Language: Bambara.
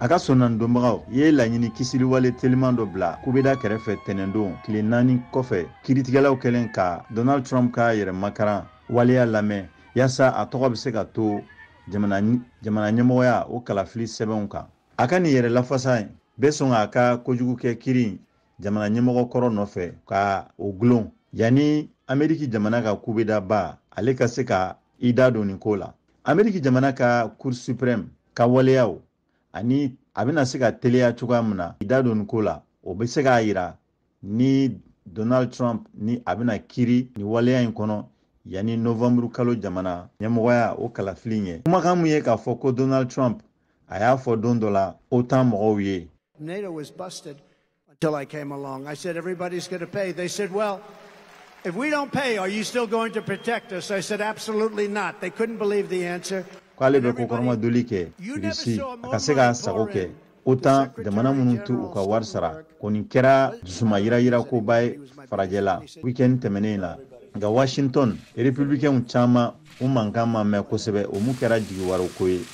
A ka sɔnnadonbagaw ye laɲini kisiliwale teliman dɔ bila kubeda kɛrɛfɛ tɛnɛndon, tile 4 kɔfɛ, kiiritigɛlaw kɛlen ka Donald Trump ka yɛrɛmakaran waleya lamɛn yaasa a tɔgɔ bɛ se ka to jamana ɲɛmɔgɔya o kalafili sɛbɛnw kan. A ka nin yɛrɛ lafasa in bɛ sɔn k'a ka kojugukɛ kiiri jamana ɲɛmɔgɔ kɔrɔ nɔfɛ ka o gulon yanni Ameriki jamana ka kubedaba ale ka se ka i da don nin ko la. Ameriki jamana ka Cour suprême ka waleyaw ani a bɛna se ka teliya cogoya min na i da don nin ko la, o bɛ se k'a yira ni Donald Trump ni a bɛna kiiri nin waleya in kɔnɔ yanni novembre kalo jamana ɲɛmɔgɔya o kalafili ɲɛ. Kumakan mun ye k'a fɔ ko Donald Trump a y'a fɔ don dɔ la OTAN mɔgɔw ye. NATO was busted until I came along. I said, everybody's going to pay. They said, well, if we don't pay, are you still going to protect us? I said, absolutely not. They couldn't believe the answer. K'ale bɛ kokɔrɔma doli kɛ Irisi a ka se k'a sago kɛ OTAN jamana minnu t'u u ka wari sara, kɔni kɛra dusuma yirayira koba ye farajɛla weekend tɛmɛnen la. Nka Washington, républicains caman u mankan ma mɛn kosɛbɛ, o mun kɛra jigiwaro ko ye.